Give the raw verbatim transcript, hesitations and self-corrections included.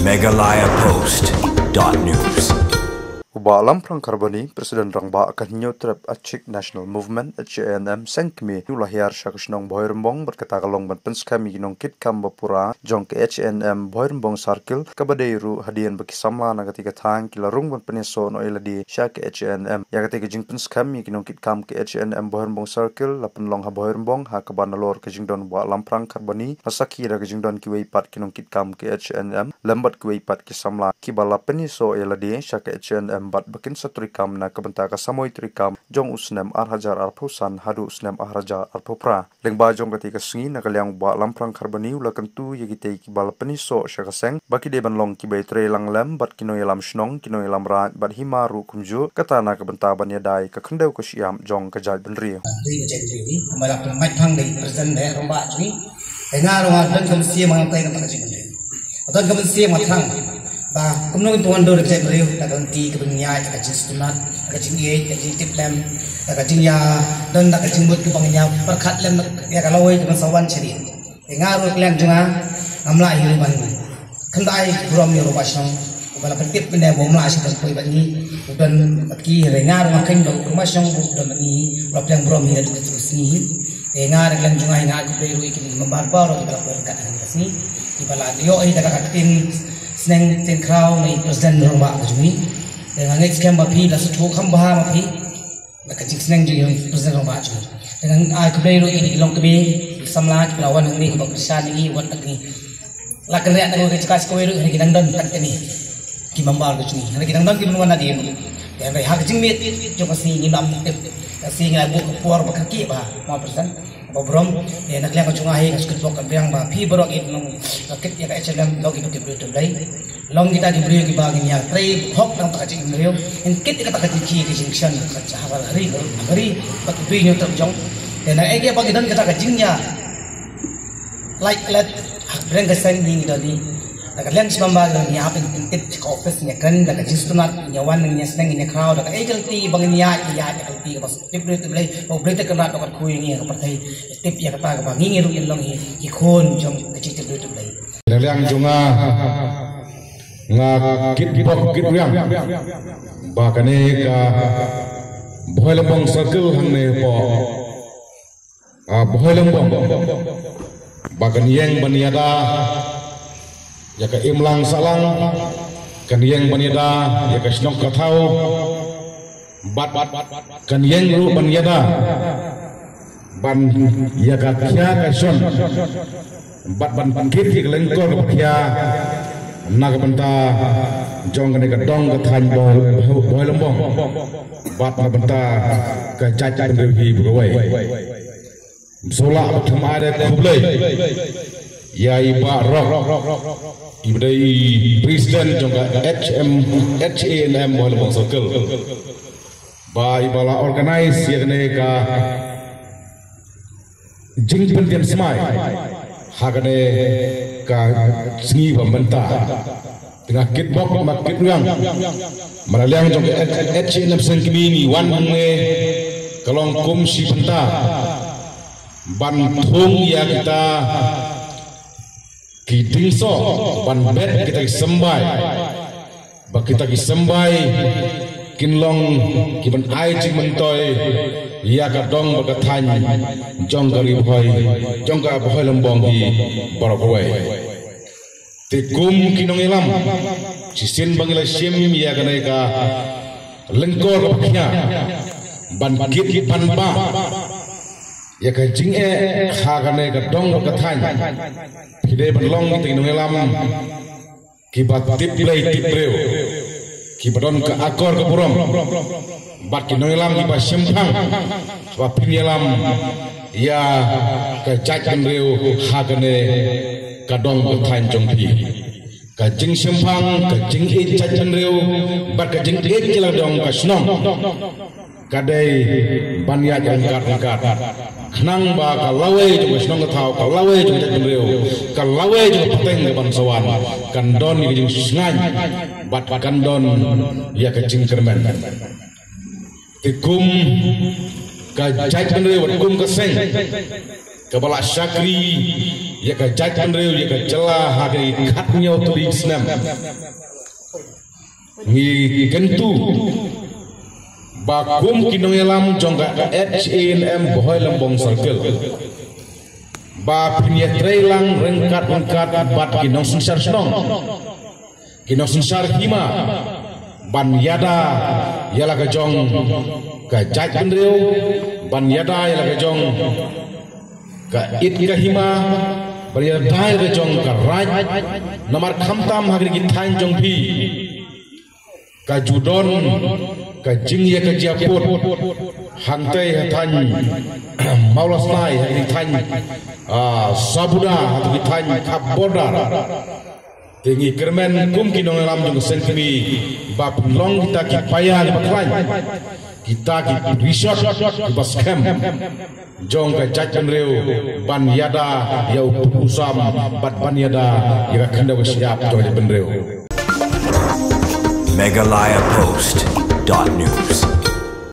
Meghalaya Post dot news. U Bah Lamphrang Kharbani, President Rangbah ka Hynñiewtrep Achik National Movement, H A N M, seng kmie, u la hiar sha ka shnong Bhoirymbong bad kata ka long ban pynskhem ïa ki nongkitkam ba pura jong ka H A N M Bhoirymbong Circle, kaba dei ruh hadien ba ki samla na katei ka thaiñ ki la rung ban pynïasoh noh ïa lade sha ka H A N M. Ïa katei ka jingpynskhem ïa ki nongkitkam ka H A N M Bhoirymbong Circle la pynlong ha Bhoirymbong, ha kaba nalor ka jingdon u Bah Lamphrang Kharbani, la sakhi da ka jingdon kiwei pat ki nongkitkam ka H A N M lem bad kiwei pat ki samla kiba la pynïasoh ïa lade sha ka H A N M bad ba kin sa treikam na ka bynta ka samoi treikam jong u snem ar hajar arphew san haduh u snem ar hajar arphew phra. Lyngba jong katei ka sngi, na ka liang u Bah Lamphrang Kharbani u la kyntu ïa kitei kiba la pynïasoh sha ka seng ba ki dei ban long kiba ïatrei lang lem bad ki nongïalam shnong, ki nongïalam raid bad hima ruh kumjuh, kata na ka bynta ban ïada ïa ka khyndew ka shyiap jong ka jaitbynriew. Dei ka jaitbynriew hi, kumba la pynmait phang dei President Rangbah jong ngi. Te nga ruh nga don ka mynsiem, nga tei na ka jaitbynriew. Don ka mynsiem, nga thrang ba kumno ngin pynwandur ka jaitbynriew da ka lynti kaba ngi ïaid, da ka jingsngewtynnat, da ka jingïeit, da ka jingtip lem, da ka jingïadon, da ka jingmut kaba ngi ïa pyrkhat lem ïa ka lawei kaban sa wan sha ngi. Te nga ruh ka liang jong nga, ngam lah hi ruh ban khyndai burom ïa u rangbah shnong uba la pyntip mynne ba um lah shuh ban poi bad ngi, u don bad ki. Te nga ruh nga kheiñ ba u rangbah shnong u don bad ngi, u la pdiang burom hi naduh ka sngi. Te nga ruh ka liang jong nga, nga ai khublei ruh ïa ki member baroh kiba la poi ryngkat ha kane ka sngi, kiba la ïoh hi kata ka ktien sneng ktien khraw na i President Rangbah ka jong ngi. Te nga ngeit skhem ba phi la sngewthuh kham bha ma phi na ka jingsneng jong i President Rangbah jong ngi. Te nga ai khublei ruh ïa ki longkmie, ki samla kiba la wan hangne, kiba kyrshan ïa ngi, wan hangne. La kynriah na ka jaka sa kawei ruh, hynrei ki dang don tang kane ki member ka jong ngi, hynrei ki dang don kiban wan hadien. Te hynrei ha ka jingmih jong ka sngi ngim lah tip, ka sngi ngi la buh ka por ba kyrkieh bha, ma President. Ba burom, eh, na ka liang ka jong nga hi, nga sngewthuh ka biang ba phi baroh ki nongkit ïa ka H A N M, long kiba tip briew tip Blei. Long kita ki briew kiba ngin ïatrei hok na ka bynta ka jaitbynriew. Ngin kit ïa kata ka jingkit ka jingshan, ka jinghavar hari, ka hari, bad ka briew Hynñiewtrep jong. Te na ei ba ki don kata ka jingïa lait lait ha ka pyrshang ka seng, ngi don hi. Da ka liang shi member ngi ïa hap ban pyntip sha ka office, ngi ïa kren da ka jingsngewtynnat, ngi ïa wan, ngi ïa sneng, ngi ïa khraw da kaei ka lynti ba ngin ïaid, ngi ïaid da ka lynti kaba tip briew tip Blei, ba U Blei te kynrad, ba kyrkhu ïa ngi ha ka pyrthei, tip ïa kata kaba ngi, ngi ruh ngin long hi ki khun jong ka jingtip briew tip Blei. Na ka liang jong nga, nga kit bok kit riang ba kane ka Bhoilymbong Circle hangne hapoh, ah, Bhoilymbong, ba kan ïeng ban ïada ïa ka imlang sahlang, kan ïeng ban ïada ïa ka shnong ka thaw, bad kan ïeng ruh ban ïada ban ïa ka khia ka shon, bad ban kit ïa ka lyngkor ka khia na ka bynta jong kane ka dong ka thaiñ Bhoi, Bhoilymbong, bad na ka bynta ka jaitbynriew hi baroh kawei. Sngewlah ba thymmai da khublei ïa i Bah Rock, iba dei i President jong ka H M, H A N M Bhoilymbong Circle, ba iba la organize ïa kane ka jingpyntian smai ha kane ka sngi ba mynta. Te nga kit bok, nga kit riang, man la liang jong ka H A N M seng kmie ngi wan hangne ka long kum shi bynta ban thung ïa kita ki diengsoh, ban bet kita ki symbai, ba kita ki symbai kin long kiban ai jingmyntoi ïa ka dong bad ka thaiñ jong ka Ri Bhoi, jong ka Bhoilymbong hi baroh kawei. Te kum ki nongïalam, shisien ba ngi la shim ïa kane ka lyngkor ka khia ban kit ban bah ïa ka jingeh ha kane ka dong bad ka thaiñ, phi dei ban long kita ki nongïalam kiba tip Blei tip briew, kiba don ka akor ka burom, bad ki nongïalam kiba shemphang, ba phin ïalam ïa ka jaitbynriew ha kane ka dong ka thaiñ jong phi. Ka jingshemphang, ka jingïeit jaitbynriew, bad ka jingïeit ki la dong ka shnong, ka dei ban ïaid ryngkat ryngkat, khnang ba ka lawei jong ka shnong ka thaw, ka lawei jong ka jaitbynriew, ka lawei jong ka pateng kaban sa wan, kan don ïa ka jingshngaiñ bad kan don ïa ka jingkyrmen. Te kum ka jaitbynriew bad kum ka seng, kaba la shakri ïa ka jaitbynriew, ïa ka jylla ha kine ki khatñiew tylli ki snem. Ngi kyntu ba kum ki nongïalam jong ka H A N M Bhoirymbong Circle, ba phin ïatrei lang ryngkat ryngkat bad ki nongsynshar shnong, ki nongsynshar hima, ban ïada ïa la ka jong ka jaitbynriew, ban ïada ïa la ka jong ka it ka hima, ban ïada ïa la ka jong ka raid. Namar khamtam ha kine ki thaiñ jong phi ka ju don ka jingïakajia pud, hangtei ha thaiñ Mawlasnai, ha kine ki thaiñ, ah, Sabuda, ha kine ki thaiñ khap border. Te ngi kyrmen kum ki nongïalam jong ka seng kmie ba pynlong kita ki paia kiba khlaiñ, kita ki rishot kiba skhem jong ka jaitbynriew, ban ïada ïa u pud u sam bad ban ïada ïa ka khyndew ka shyiap jong ka jaitbynriew. Meghalaya Post dot news.